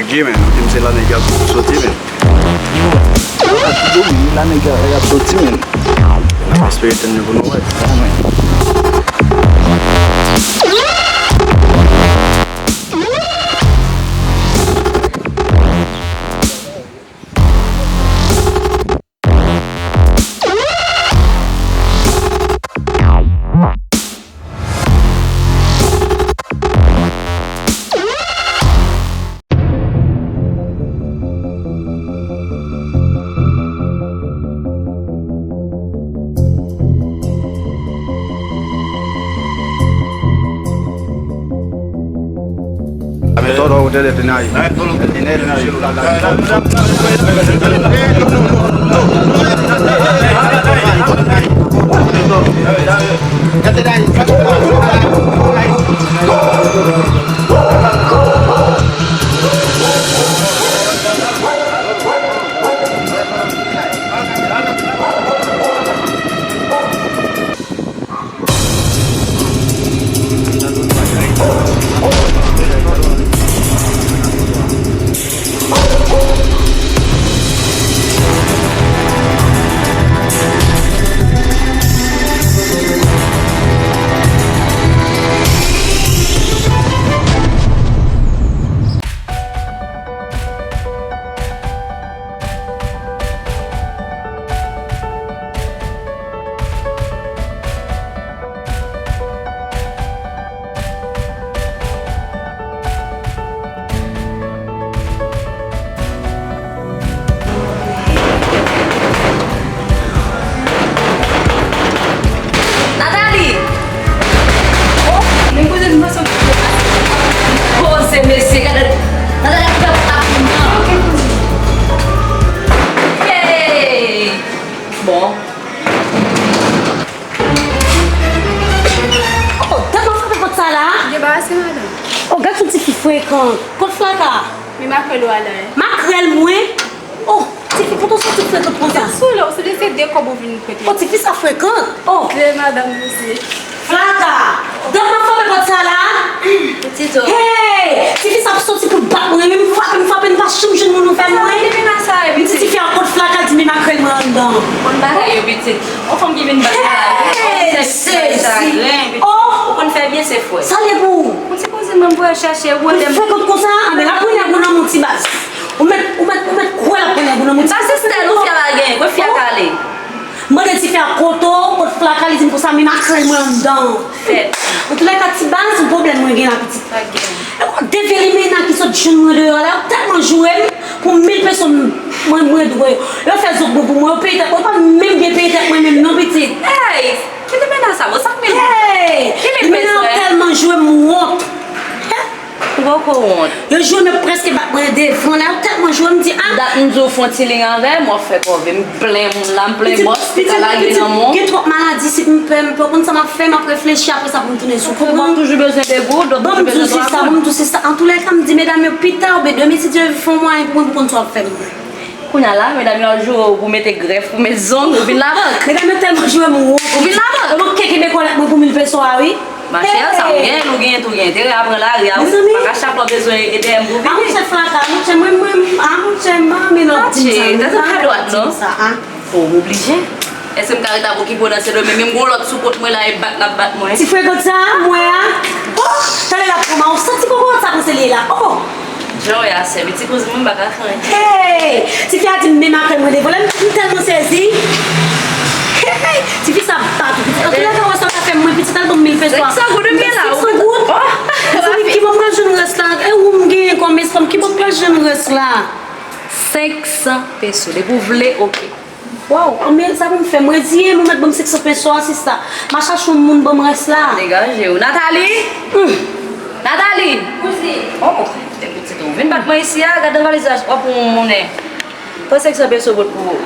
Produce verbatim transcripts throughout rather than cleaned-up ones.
J, man, ou di m se la nèg y ap soti, man. Yo, a ti domi, la nèg y ap soti, man. Espere tann yo pou nou wè. Amen. Nathalie! Oh, men koze m panse w te pase. Koze, mesye, gade. Nathalie ap fè ap nan. Hey! Bon. Oh, dat m ap frape pòt sa la. Debarase, madanm. Oh, gad yon tifi frekan. Kot Flaka? Men makrèl ou a la, en? Makrèl mwen? Oh, tifi, pote w soti frekan konsa. Gad sou lè, ou se de se de kòb ou vin prete. Oh, tifi sa frekan. Oh. Le madanm, mesye. Flaka, dat m ap frape pòt sa la. Pitit o. Hey! Tifi sa ap soti pou bat mwen, men m frape, m frape, m pa janm jwenn moun ou fè mwen. Sa vle di sa, e pitit? M di tifi a kot Flaka, di men makrèl mwen anndan. Konn bagay yo, pitit. On fanm ki vin bat la, hey, sezi. Chagren, pitit. Oh! Ou konn fè byen, se fwè. Sa l ye pou ou? Yon ti kouzin mwen m voye chache, ou wè m. Frekant konsa, anben l ap pran nèg ou nan mouti baz. Ou mèt, ou mèt, ou mèt kwè l ap pran nèg ou nan mouti baz. Ba sistè l, ou fè bagay, kwè fia kale. M mande tifi a kote w, kot Flaka, li di m konsa, men makrèl mwen anndan. Fèt. Antoulèka, ti baz, yon pwoblèm mwen gen la, pitit. Pa gen. Develimena ki sot jwenn mwen deyò la, yo tèlman joure m, pou mil peso m, mwen, mwen dwe yo. Yo fè zokbo pou mwen, yo peye tèt mwen, yo pa menm byen peye tèt mwen menm non, pitit. Hey! Ki limena sa, bon, sa k mil? Hey! Ki mil peso, yo tèlman joure m, m wont. Ou poko wont. Yo joure m, yo prèske bat mwen devan la, yo tèlman joure m, m di, ah! Dat m di w fè yon ti liy avè m, w ap fè kòve. M plen moun la, m plen bòs, m ka lage nan men w. Gen twòp maladi isit, m pè, m pè, ou konn sa m ap fè, m ap reflechi apre sa pou m tounen sou kò mwen. Bon, toujou bezwen de goud, toujou bezwen twa goud. Bon, m di w se sa, bon, m di w se sa. Antoulèka, m di medam yo pita, oubyen demen, si Dye fè yon mwayen pou mwen, pou konn sa w ap fè m. Kounye a la, medam yo ap joure w pou mete grèf, pou mete zong, ou vin labank. Medam yo tèlman joure m wont. Ou vin labank. Yo manke kenbe kòlèt mwen pou mil peso a, wi. Machè, sa ou genyen, ou genyen tou, gen enterè a pran lari a, wi. Mezanmi. Pa ka chak lè w bezwen ede m pou vini. A monchè Flaka, monchè, mwen, mwen, a monchè, m pa renmen lè w ap di m sa, non, pa renmen lè w ap di m sa, a. O, m oblije. Èske m ka ret ap okipe w nan Sendomeng? Menm gon lòt sou kont mwen la, e bat l ap bat mwen. Ti frekant sa, mwen a. O, talè l ap pran m a, ou santi kokorat sa panse li ye la. O! Jan w ye a, sè, men ti kouzin mwen, m pa ka fè anyen. Hey! Tifi a di m men makrèl mwen devan, lè m tèlman sezi. Hey! Tifi sa bat ou, pitit. Antoulèka, ou wè sa w ka fè m, mwen, pitit, al ban m mil peso a. Senk san goud ou gen la, ou... Senk san goud? O! Mezanmi, ki bò m pral jwenn rès la? E ou m genyen kòm eskonm, ki bò m pral jwenn rès la? Senk san peso, depi w vle, oke. Waw, anben sa pou m fè, m reziye m, ou mèt ban m senk san peso a, sista. M a chache yon moun ban m rès la. Degaje w. Nathalie! Hmm. Nathalie! Kouzin! O, e pitit ou vin bat mwen isi a, gad nan valiz la, w ap pran yon monnen. Pran senk san peso pot pou ou.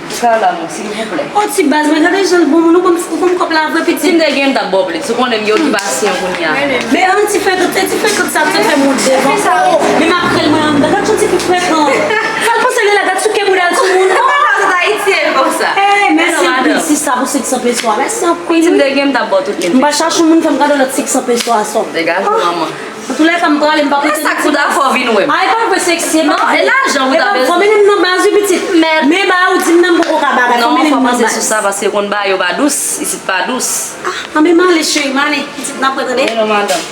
Pou Carla, non, silvouplè. O, ti baz, men gade jan l bon moun, ou ban m, ou ban m kòb la vre, pitit. Si m te gen, m t ap ba w plis. Ou konnen m gen okipasyon kounye a. Men yon ti frekant, ti frekant sa, sa fè m wont devan. O, men makrèl mwen anndan. Gad yon ti fi frekant. Sa l panse li la, gad sou ke bouda l sou moun. O! Ayiti e konsa. Hey, mèsi anpil, sista, pou senk san peso a. Mèsi anpil. Si m te gen, m t ap ba w tout li. M pral chache yon moun fè m kado lòt senk san peso a, sò. Degaje w, manman. Antoulèka, m prale, m pa konte. Sa k pou ta fè w vin wè m? Ay, pa vre, seksi, e pa vre. Non, e lajan pou ta bezwen. Fanmi m nan baz, wi, pitit. Men bagay ou di m nan, m poko ka bagay. Non, fanmi m nan baz. Fò w panse sou sa, paske konn bagay yo pa dous, isit pa dous. Ah, anben m ale, cheri, m ale. Pitit, n ap wè, tande? Men non, madanm.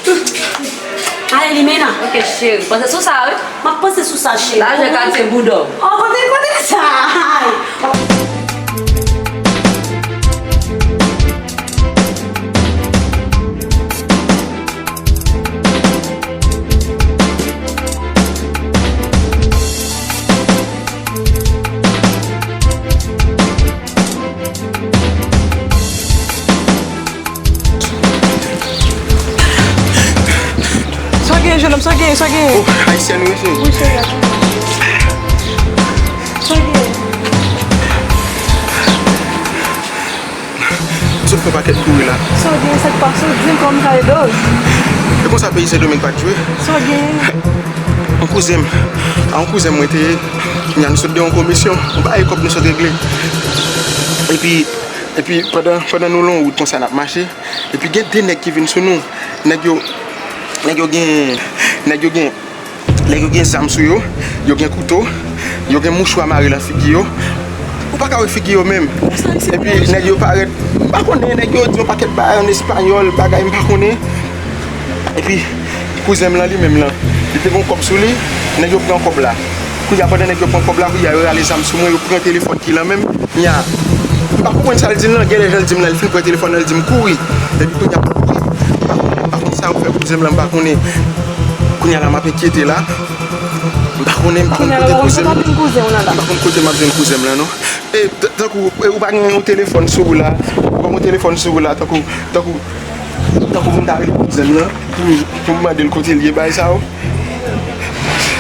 Ale, Limena. Ok, cheri, panse sou sa, wi. M ap panse sou sa, cheri. Lajan katye boudòm. Oh, kote, kote sa? Ay. Sa gen, jennonm, sa gen, sa gen? Oh, ayisyèn wi, cheri. Wi, cheri. Sa gen? M sot fè pakèt kouri la. Sa w gen, sa k pase w, di m kòman m ka ede w. E konsa peyi Sendomeng pa t jwe. Sa w gen? Yon kouzen m, a yon kouzen m mwen te ye, kounya nou sot de yon komisyon, yon bagay kòb nou sot regle. Epi, epi pandan, pandan nou lon wout konsa n ap mache, epi gen de nèg ki vin sou nou. Nèg yo, nèg yo gen, nèg yo gen Nèg yo gen zam sou yo, yo gen kouto, yo gen mouchwa mare nan figi yo. Ou pa ka wè figi yo menm. Epi nèg yo parèt, m pa konnen, nèg yo di yon pakèt bagay an espanyòl, bagay m pa konnen. Epi kouzen m lan li menm lan, li te gen yon kòb sou li, nèg yo pran kòb la. Kounye a, pandan nèg yo pran kòb la, kounye a, yo rale zam sou mwen, yo pran telefòn ki lan men m. Nya, m pa konprann sa l di l lan, genlè jan l di m lan, li fin pran telefòn nan, li di m kouri. Epi kounye a m kouri. M pa konn, m pa konn sa yo fè kouzen m lan, m pa konnen. Kounye a la, m ap enkyete la. M pa konnen, m pa konn kote kouzen m. M pa konn kote m ap jwenn kouzen m lan, non. E, t-, tankou, e, ou pa gen yon telefòn sou ou la, ou pa gen yon telefòn sou ou la, tankou, tankou, tankou pou m ta rele kouzen m lan, pou m, pou m mande l kote l ye, bagay sa yo.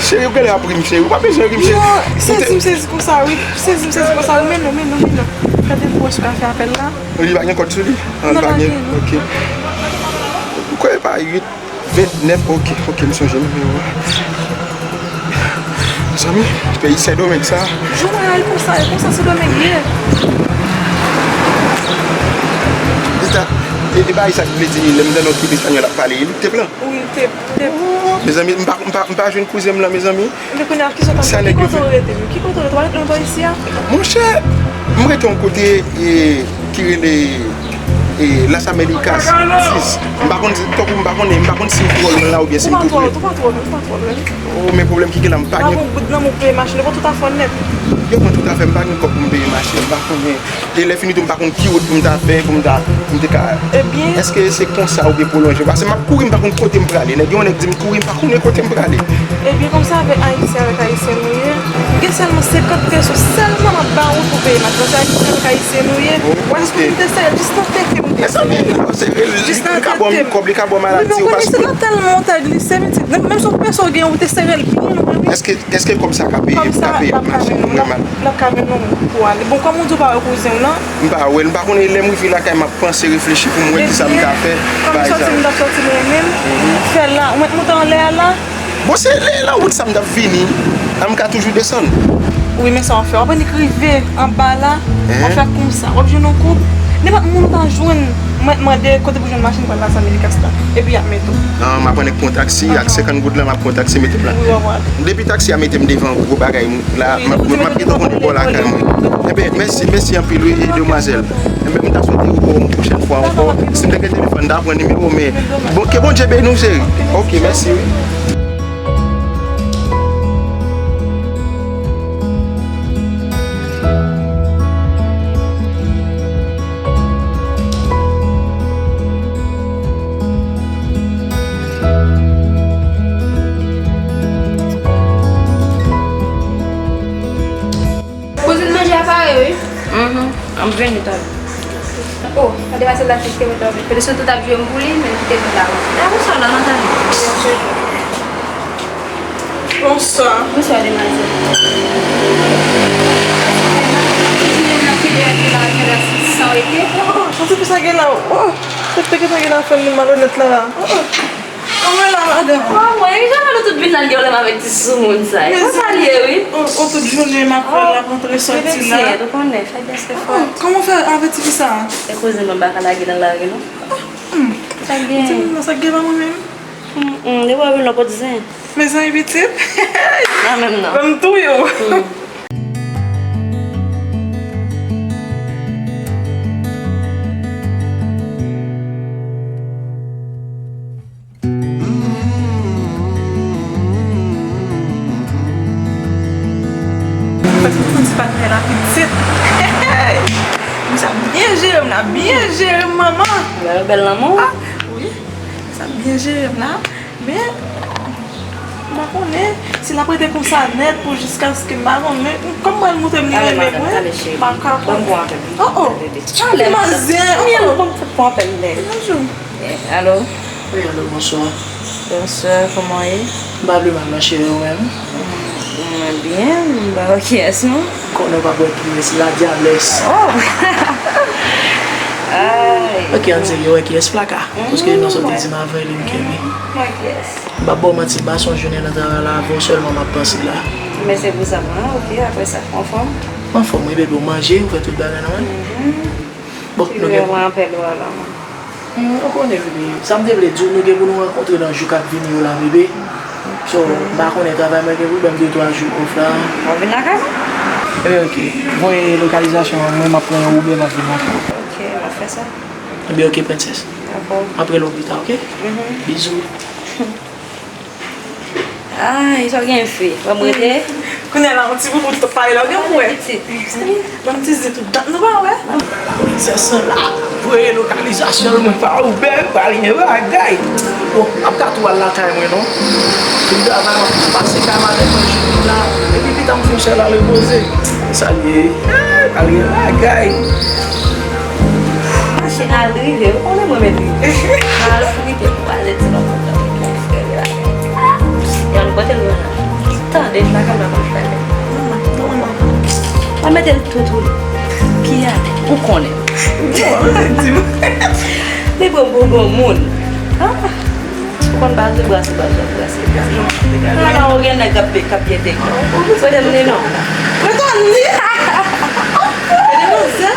Cheri, ou genlè ap ri m, cheri. Ou pa bezwen ri m, cheri. Non, sezi m sezi konsa, wi. Sezi m sezi konsa, wi. Men non, men non, men non. Gade pou wè si w ka fè apèl la. Li pa gen kòd sou li? Non, pa gen. Ok. Ou kwè pa uit vennèf, ok, ok, m sonje nimewo a. Mezanmi, peyi Sendomeng sa. Jounen a, e konsa, e konsa Sendomeng ye. Lita, e, e bagay sa ki vle di, lè m tande yon kib espanyòl ap pale, e li k te pran? Wi, te, te. Mezanmi, m pa, m pa, m pa jwenn kouzen m lan, mezanmi. Men kounye a, ki sot ap fè? Ki kote w rete menm? Ki kote w rete? W pa rete lontan isi a? Monchè, m rete yon kote, e, ki rele, e, Las Américas sis. M pa konn, tankou m pa konnen, m pa konn si m twò lwen la oubyen si m tou pre. Ou pa twò, ou pa twò lwen, ou pa twò lwen. Oh, men pwoblèm ki gen la, m pa gen. Ou pa gen bout nan men w pou peye machin, ou pa tout afè w nèt. Yo pran tout afè m, m pa gen kòb pou m peye machin, m pa konnen. E lè fini tou, m pa konn ki wout pou m ta fè, pou m ta, pou m te ka. Ebyen. Èske se konsa ou gen pwolonje? Paske m ap kouri, m pa konn kote m prale. Nèg yo, yon nèg di m kouri, m pa konnen kote m prale. Ebyen, kòm se avèk Ayisyen avèk Ayisyèn nou ye, m gen sèlman senkant peso sèlman m ap ba ou pou peye machin. Se Ayisyen avèk Ayisyen nou ye. Ou wè jis pou m te sere, jis nan tete m te sere. Mezanmi, non, se li ka ba w kòb, li ka ba w maladi, ou pa sipòte. Wi, men w konnen se nan tèlman w ta glise, pitit. Menm, menm si yon peso w gen, ou te sere l byen lwen, wi. Èske Èske kòb sa ka peye, ka peye machin pou mwen mal? L ap ka mennen w pou ale. Bon, kòm ou di w pa wè kouzen w lan. M pa wè l, m pa konnen, lè m rive lakay m ap panse, reflechi pou m wè kisa m ka fè. Ebyen, kòm m sòti, m t ap sòti mwen menm. Fè la, mwen t moute anlè a la. Bon, se lè nan wout sa m t ap vini. An m ka toujou desann. Wi, men sa w ap fè. W ap annik rive anba la, w ap fè konsa. W ap jwenn yon koup. Nenpòt moun ou ta jwenn, mwen mande kote pou jwenn machin pou al Las Américas la. Epi y ap mete w. Non, m ap annik pran taksi, ak senkant goud la, m ap pran taksi mete m la. Wi, w ap wè. Depi taksi a mete m devan gwo bagay la, m ap, m ap gentan konnen bò lakay mwen. Enben, mèsi, mèsi anpil, wi, demwazèl. Enben, m ta swete ou wè w yon pwochèn fwa ankò. Si m te gen telefòn, m ta pran nimewo, men, bon, ke Bondye beni w, cheri. Ok, mèsi, wi. Kouzin, manje a pare, wi. Mhm. An vini talè. Oh, gade pa se la fi ki te mete anvi. Pede sou tout ap jwe m pou li, men li kite m la, wi. E konsa la, Nathalie. Bonswa. Bonswa, demwazèl. Kouzin nan ki lè ki la, ki la, san rete. Oh, oh, sa se pou sa gen la. Oh, se te gentan gen la fè m malonèt la. Oh, oh. Anmwey la, madanm. Anmwey, wi, jan nou tout vin la, l gen yon lè m avèk ti soumoun sa. Konsa l ye, wi. Oh, oh, tout jounen m ap wè l ap antre sòti la. Ou konnen, fè byen se fò. Oh, kòman w fè avèk ti fi sa? E kouzin mwen pa ka lage nan lari, non. Hmm. Sa gen? Ti moun nan, sa gen pa mwen menm? Mm, mm, depi w ap vin la, w pot zen. Mezanmi pitit. Nan menm nan. Ban m touye w. Mm. Fè tout moun ti patnè la pitit. Misye ap byen jere m la, byen jere m manman. Bèl, bèl lanmou. Ah, wi. Misye ap byen jere m la. Men, m pa konnen si l ap rete konsa nèt pou jiskaske m pa konnen. Kòm mwen l montre m li renmen mwen, m pa ka konnen. Oh, oh. Talè, manzè, oh, oh. Bonjou. Eh, alo? Wi, alo, bonswa. Bonswa, kòman w ye? M pa pi mal non, cheri, ou menm? Mwen byen, m pa wè kiyès non. Konnen w pa wè kiyès, la diablesse. Oh! Ay. Ok, ann serye, wè kiyès, Flaka? Paske non sa w te di m avan, li m kenbe. Wè kiyès? M p ap ba w manti, m pa sonje jounen nan travay la, avè w sèlman m ap panse la. Men se pou sa m la, ok, apre sa, w anfòm? M anfòm, wi, bebe, w manje, ou fè tout bagay nòmal? Mhm. Bon, nou gen. Mwen apèl ou alò, man. Hmm, ou konnen, bebe. Sa m te vle di w, nou gen pou nou rankontre nan jou k ap vini yo la, bebe. So, m pa konnen, travay mwen gen pou l ban m de twa jou off la. Bon, vin lakay mwen. Ebyen, ok. Voye lokalizasyon an, mwen m ap pran yon Uber, m ap vin lakay ou. Ok, m ap fè sa. Ebyen, ok, princess. Dakò. M ap rele w pita, ok? Mhm. Bizou. Ay, sa w gen fè? Ban m rete. Kounye a la, yon ti boubou t ap pale la, w gen pou wè. Ban m ti zi tout dat, nou pa wè? Sè sa la, voye lokalizasyon mwen pa Uber, pa gen bagay. Bon, m ap ka tou al lakay mwen, non. Fin travay, m ap pase kay madanm mwen jodi la. Epi pita m fè yon sèl al repoze. Sa l ye? Ah, pa gen bagay. Mache al rive, ou konnen mwen mèt rive. Al frite pou ale ti nan kontan. Yon kote l wè la. Tande, m pa ka nan konn fè. Pa mete l tou tou. Ki a? Ou konnen. Li pran bonbon moun. Ah. Ou konn ba se brase, brase, brase, brase. Ala, ou gen nèg k ap, k ap pete. Kote m li non? Mwen tann li. Gade manzè.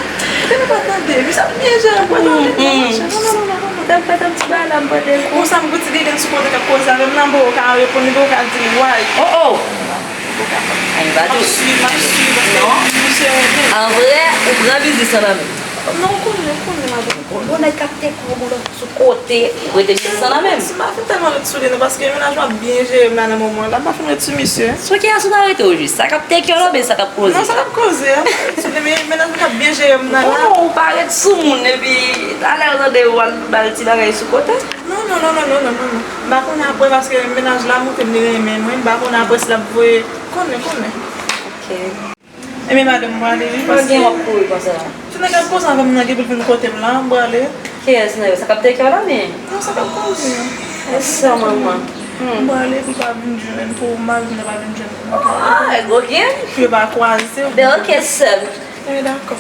Gade pa tande. Misye ap byen jere m, mwen tann li. Non, non, non, non, non. Fè m, fè m ti bagay la, m pran de kou. Konsa m gouti gegen sou kote k ap koze avè m nan, bon, ou ka reponn li, bon, ou ka di l, why? Oh, oh. Ay, m pa di w. M ap swiv, m ap swiv, paske misye renmen. An vrè, ou pran biznis lan nan men m. Non, ou konnen, ou konnen, madanm. Bon, nèg k ap te kou, bon, sou kote, ou rete byen san nan men m. M pa fin tèlman ret sou li, non, paske mennaj mwen ap byen jere m la nan moman la. M pa fin ret sou misye. Sou ki a sou ta rete ou jis? Sa k ap te kè w la, oubyen sa k ap koze? Non, sa k ap koze a. M pa ret sou li, men mennaj mwen k ap byen jere m nan la. Bon, ou pa ret sou moun, epi talè ou tande ou al ba l ti bagay sou kote? Non, non, non. M pa konnen apre, paske mennaj la montre m li renmen mwen. M pa konnen apre si l ap voye. Konnen, konnen. Ok. Ebyen, madanm, m prale, wi, paske gen w ap kouri konsa. Ti nèg k ap koze avè m nan gen pou l vin kote m la, m prale. Kiyès nan yo? Sa k ap te kè w la, byen? Non, sa k ap koze. E sa, manman. Hmm. M prale pou l pa vin jwenn, pou mari m nan pa vin jwenn pou m ka. Ah, e gwo gen. Pou yo pa kwaze. Ben, ok, sè m. Ebyen, dakò.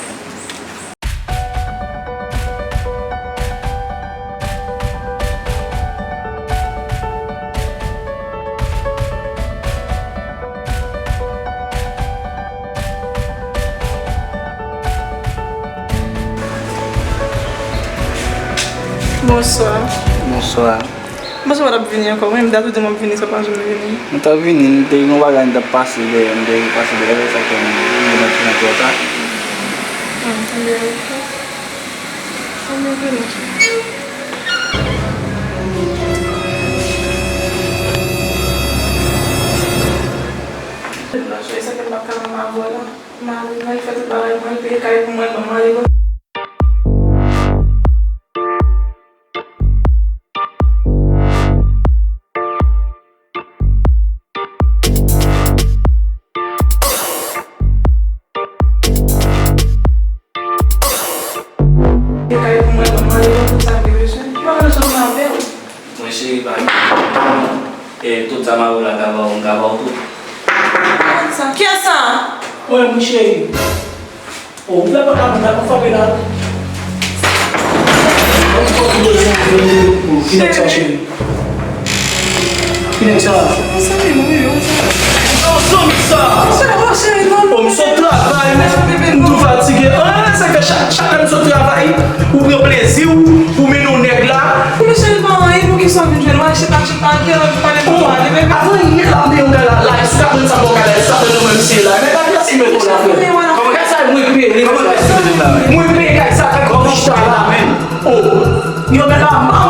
Bonswa. Bonswa. Bonswa, w t ap vini ankò? Wi, m t ap di w m ap vini, sa w pa janm vini. M t ap vini, m te gen yon bagay m t ap pase dèyè, m te pase dèyè, sa fè m vin nan ti jan twò ta. Ah, ebyen, ok. Ebyen, vini. Sa fè m p ap ka nan mavwa la. Mari mwen, li fè tout bagay pou mwen, li peye kay pou mwen, ban mwen ale. Li peye kay pou mwen, ban mwen ale, tout sa m te bezwen. Mwen pa konn sa m ap fè. Mwen cheri pa gen. E tout sa m ap la ka ba w, m ka ba w tout. Kiyès sa? Mwen, mwen cheri. Oh, ou fè pa ka moun la, ou frape la. Ki nèg sa, cheri? Ki nèg sa? Yon zanmi m, wi, yon zanmi m. Yon zanmi sa! Oh, m sot travay, m tou fatige. Ah, sa fè chak, chak lè m sot travay, ou pran plezi w, ou mennen yon nèg la. Wi, cheri, pa anyen, poukisa w vin jwenn mwen? Chita, chita. Kay sa mwen peye li. Mwen peye kay sa, kay kòm chita la. Oh, yo mèt a